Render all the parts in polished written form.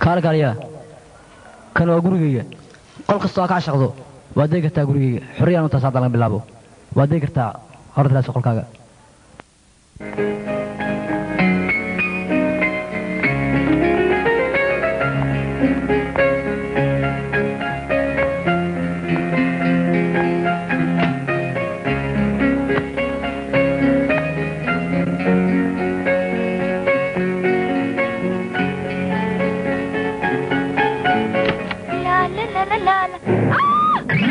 Kaal kaaliya, kan waa gurigayga. Qol kastoo aa ka cashaqdo waad degi kartaa gurigayga. Xorriyaan u taas hadda laga bilaabo. Waad degi kartaa horta qolkaaga. La la la la la la.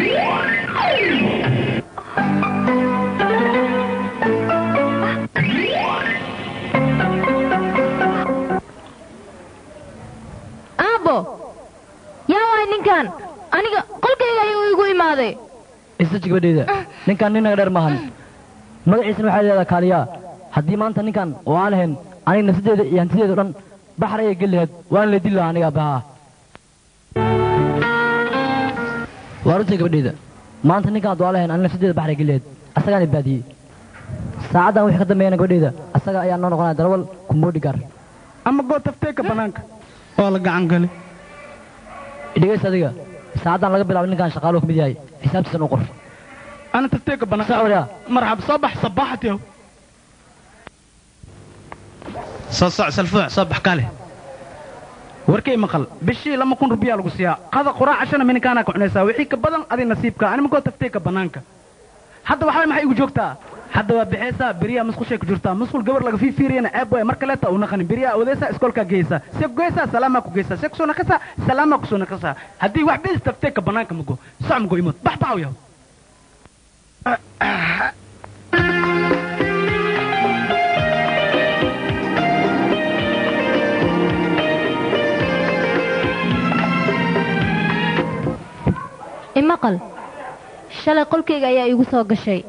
Aabbo, yaa waay ninkan? Aniga qolkayga ayuu igu imaaday. Isaji gabadheyda, ninkan nin naga dheer maahan. Magaciisana waxaa leedaha Kaaliyaa. Haddii maanta ninkan oo aan lahayn, aniga nafsadeeda iyo hantideeda o dhan baxar ayay geli lahayd, waana la dili lahaa aniga aabbaha. Waa runtii gabadheyda, maanta ninkan hadduu aan lahayn, aniga nafsadeeda baxar ay geli lahayd. Asagaana baadiyey. Saacaddan wixii ka dambeeyana gabadheyda, asaga ayaa noo noqonaya darawal kumboodhi gaar. Ama goo tafteeka banaanka waa la gacan galay. Dhegeysta adiga, saacaddan laga bilaabo ninkan shaqaaluhu ka mid yahay, xisaabtiisana u qor. Ana tafteeka banaanka. Sac waliyaa. Marxab, soo bax sabaxat yow. Soo soc salfuuc, soo bax kale. Warkay maqal, bishii 2000 rubiyaa lagu siiyaa. Qada, quraac, cashana mininkaanaa ka cunaysaa. Wixii ka badan adi nasiibka. Ani makoo tafteeka banaanka. Hadda waxaa maxay igu joogtaa? Hadda waa bixeysaa, beriyaa musqushay ku jirtaa. Musqul gabar laga fiifiiriyana ceeb waay. Mar kaleeta u naqanin. Beriyaa awadeysaa, iskoolkaa geysaa, see ku geysaa, salaamaa ku geysaa, see kusoo naqaysaa, salaamaa kusoo naqaysaa. Haddii wax bis tafteeka banaanka mago soc mago imod bax baxaw yahow. Imaqal, shalay qolkayga ayaa iigu soo gashay.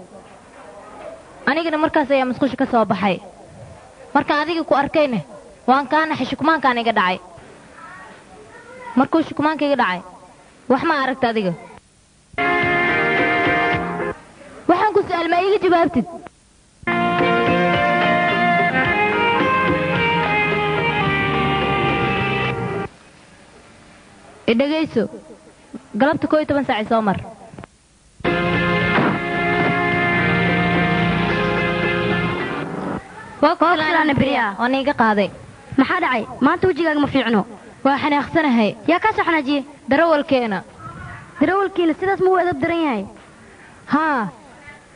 Anigana markaas ayaa musqusha ka soo baxay. Markaan adiga ku arkayna waan kaa naxay. Shukumaankaan iga dhacay. Markuu shukumaanka iga dhacay, wax ma aragta adiga? Waxaan ku su'aal, ma iiga jawaabtid? Idhegayso, galabta 11 saaci soo mar. Waa ku salaana beriya. Oo niiga qaaday. Maxaa dhacay maanta? Wejigaaga ma fiicno. Waa xanaaqsanahay. Yaa kaa soo xanaajiye? Darawalkeena. Darawalkiina sidaas ma uu edab daran yahay? Haa,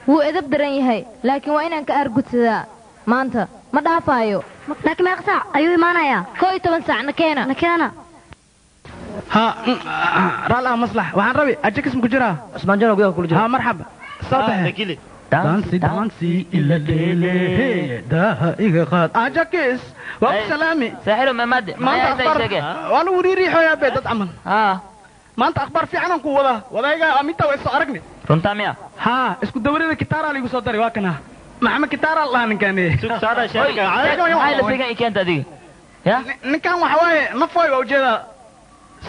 wuu edab daran yahay, laakiin waa inaan ka aargudsadaa. Maanta ma dhaafaayo. Laakiin meeqa saac ayuu imaanayaa? 11 saac na keena. Na keena. Ha raal ah maslax, waxaan rabi ajakis ma ku jiraa? Cusmaan Jano gudaha kula jira. Ha, marxaba, soo baxe. Dansi dansi ila dheele daaha iga qaad. Ajakis, waa ku salaami. Saaxiiro mamade. Maanta akhbaar waa lagu riiriixoyaa be dad camal. Haa. Maanta akhbaar fiican aan ku wadaa. Wadayga aminta waa soo aragnay. Runtaa miya? Haa, isku dawarida kitaaraa liigu soo daray. Waa kana Maxamed Kitaara la dhahaa ninkan. Maxay la figan i keenta adiga ya? Ninkan waxa waaye nafoy waa ujeedaa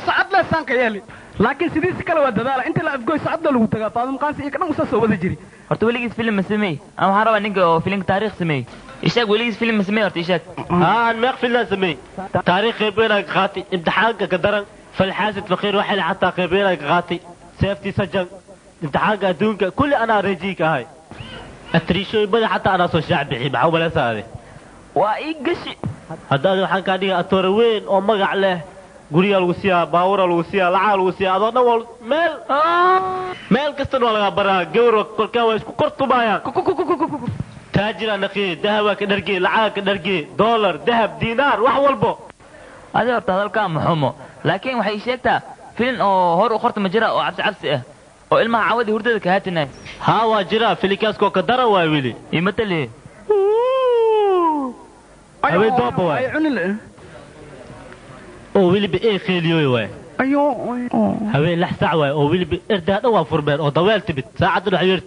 sacad le saanka yeeli, laakiin sidiisi kale waa dadaala. Inta la afgoy sacad la lagu tagaa. Faadum Qaansi iyo kadhan usaa soo wada jiri. Horta weligiis film ma sameey? Aan waxaan rabaa ninka oo filimka taariikh sameey. Ishaag, weligiis film ma sameey horta? Ishaag. Haan, meeq filaa sameey. Taariikh qeybeynaa ka qaatay, imtixaanka ka daran, falxaasid faqiir waxay xataa qeybeynaa ka qaatay, seeftii sajan, imtixaanka adduunka kulli anaa rejiika ahay, atriishooyin xataa anaa soo shaac bixi. Maxaa umalaysaa adi? Waa ii gashi. Hadda adi waxaan kaa dhiga atoore weyn oo magac leh. Gurigaa lagu siiyaa, baaburaa lagu siiyaa, lacagaa lagu siiyaa, adoo dhan waa meel meel kastana waa lagaa baraa. Gawar kolkaa waa isku kor tumaayaan. Taajiraa naqiye, dahabaa ka dhargee, lacagaa ka dhargee, doolar, dahab, diinaar, wax walbo. Adi horta hadalkaa ma xumo, laakiin waxay sheegtaa filin oo hor u qorta ma jira oo cabsi cabsi ah oo ilmaha cawadii hurdada ka haatinay? Haa, waa jiraa filinkaas. Ka daran waay weli. Imatali. Haween dooba waay oo weliba ee kheeliyoy waay. Haween 6 saac waay oo weliba erdaa dhan waa furmeen oo daweel timid. Saacaddan waxay yidhi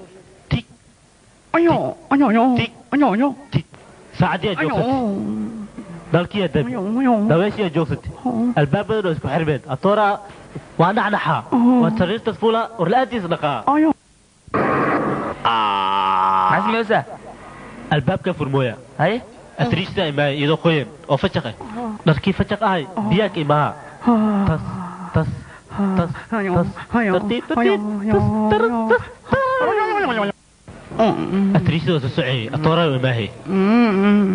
tig tig tig. Saacaddiyaa joogsatay, dalkiyaa dabi, daweeshiyaa joogsatay, albaabadana waa isku xirmeen. Atooraa waa dhexdhexaa, waa sariirtas fuulaa, warla-aantiis dhaqaa. Maxaa sameysaa? Albaabkaa furmooya. Haye. Atriishtaa imaaya iyadoo qoyan oo fajaq ah, dharkii fajaq ahay biyaanka imaha. Tas tas tas tas tartiib tartiib tas tas tas. Atriishada waa soo socay atooraa imaahay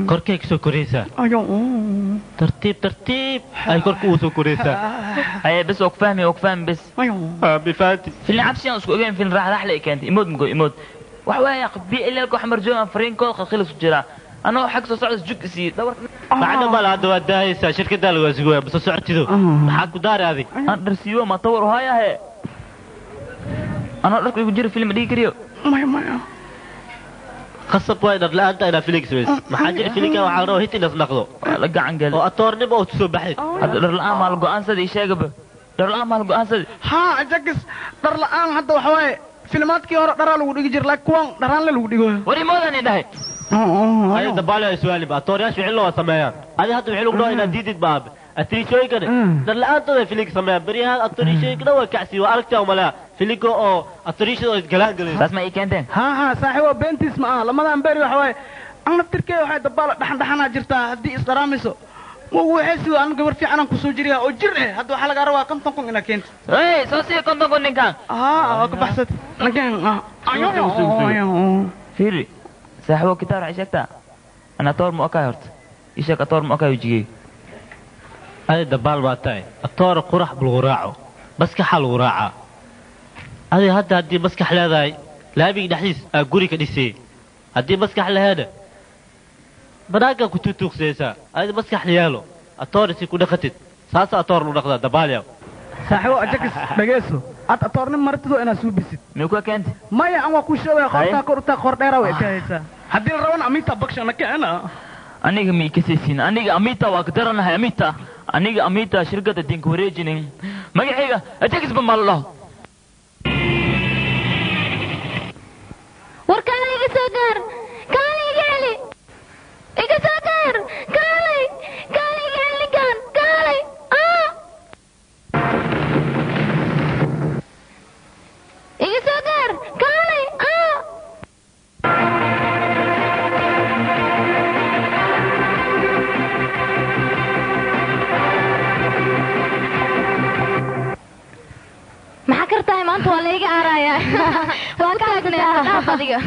korkay kasoo koraysaa tartiib tartiib ay korka ugu soo koraysaa. Haye bes waa ku fahmi, waa ku fahmi bes. Bifaanti filin cabsi aan isku ogeyn, filin raax raax la keentay. Imood mugo imood wax waaya bi ilaalka wax marjoogan fariinkooda khilkhil isku jiraa anoo xag soo socda jug isii dhawr macna mala. Hadda waa daahaysaa, shirkaddaa lagaa sugaya basa socotido. Maxaa ku daari adig? Aan dharsiiyo ma tawar uhaayahe anoo dharku igu jiro film ma dhigi kariyo. Maya maya. Qasab waay dhar la'aanta inaa filinka samaysid. Maxaa jira, filinka waxaa la rabaa hit inaas naqdo waa la gacan gal oo atoornimo oo tusoo baxayd. Hadda dhar la'aan maa la go'aansada? Ii sheegaba, dhar la'aan maa la go'aansada? Haa Ajakis, dhar la'aan hadda waxa waaye filmaadkii hore dharaa lagu dhigi jira, laakiin kuwan dharaan le lagu dhigo. War imoodaan dhahay. Adi dabaali iswaalib atooryaasha wixii loo sameeyaan. Adi hadda wixii lagu dhaho inaad diidid ba aabe. Atriishooyinkani dhar la'aantooda ay filinka sameeyaan beryahaan. Atriishooyinka dhan waa kacsi, waa aragtaa umalea filinka oo atriishada oo galaan galayso. Saas ma ii keenteen? Haa haa saaxiib, waa beentiis ma aha. Lamadan beri waxa waaye an naftirkeeda waxay dabaala dhaxan dhaxanaa jirtaa. Haddii isdharaamayso waxay sido an gabar fiican aan kusoo jiriyaa oo jir eh. Hadda waxaa lagaa rabaa 50,000 inaad keento. Hey, soo siiya 50,000 ninkan. Haa, waa ka baxsat ninkan. Fiiri saaxiibo, kitaab waxay sheegtaa ana atoor ma okaay. Horta ii sheeg, atoor ma okaay wejigeyga? Adi dabaal baa tahay. Atoora qurax bu lagu raaco, maskaxaa lagu raacaa. Adi hadda haddii maskax leedahay laamiga dhexdiis aa guri ka dhisayey, haddii maskax laheena banaankaa ku tuutuuqsaysaa. Adi maskax yeelo, atoora si ku dhaqatid saasa atoor lagu dhaqdaa dabaal yaw. Saaxiibo Ajakis, dhageeso, ad atoornin martido inaad suubisid. Miyuu ka keentay? Maya, an waa kuu sheegaya. Qoortaa kor utaa, qoor dheeraa way ka haysaa. Haddii la rabana Amita Bakshan keena. Aniga mi kasaysiin? Aniga Amita waa ka daranahay. Amita, aniga Amita shirkadda dinka wareejinin. Magacayga Ajakisba ma la dhaho. War kaalay, iga soo gaar, kaalay, iga celi, iga soo gaar, kaalay, kaalay, iga celi ninkan, kaalay. Ah, iga soo gaar, kaalay. Ah, maxaa kartahay? Maanta waa la iga aarayaa. Waa ka taagneed, dhaaf adiga.